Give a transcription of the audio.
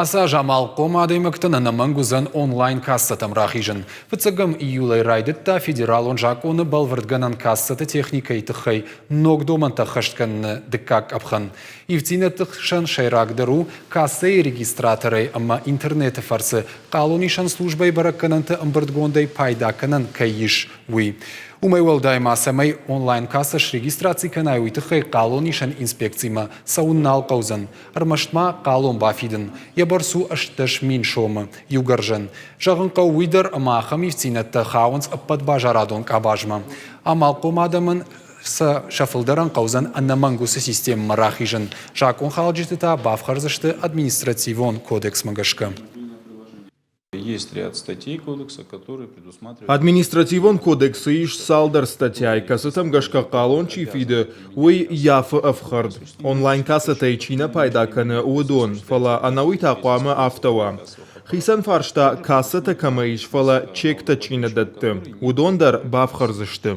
Ацы аз амалхъом адӕймӕгтӕн ӕнӕмӕнг уыдзӕн онлайн-кассӕтӕм рахизын. Фыццӕгӕм июлӕй райдыдта федералон закъоны бӕлвырдгӕнӕн кассӕты техникӕйы тыххӕй ног домӕнтӕ ӕххӕст кӕныны дыккаг къӕпхӕн. Ивддзинӕдты хсӕн сӕйрагдӕр у кассӕйы регистраторӕй ӕмӕ интернеты фӕрцы хъалонисӕн службӕйы бӕрӕггӕнӕнты ӕмбырдгондӕй пайда кӕнӕн кӕй ис, уый. Уымӕй уӕлдай ма, цӕмӕй онлайн-кассӕ срегистраци кӕнай, уый тыххӕй хъалонисӕн инспекцимӕ цӕуын нал хъӕудзӕн. Ӕрмӕст ма хъалон бафидын. Йӕ бӕрц у 18 000 сомы иу гӕрзӕн. Зӕгъын хъӕуы уый дӕр, ӕмӕ ахӕм ивддзинӕдтӕ хауынц ӕппӕт базарадон къабазмӕ. Амалхъом адӕмӕн сӕ сӕ фылдӕрӕн хъӕудзӕн ӕнӕмӕнг уыцы системӕмӕ рахизын. Закъонхалджыты та бафхӕрдзысты административон кодексмӕ гӕсгӕ. Административон кодексы ис цалдӕр статьяйы, кӕцытӕм гӕсгӕ хъалон чи фиды, уый ййафы ӕфхӕрд. Онлайн-кассӕтӕй чи нӕ пайда кӕны, уыдон, фӕлӕ ӕнӕуый та хъуамӕ афтӕ уа. Хицӕн фарста, кассӕтӕ кӕмӕ ис, фӕлӕ чектӕ чи нӕ дӕтты, уыдон дӕр бафхӕрдзысты.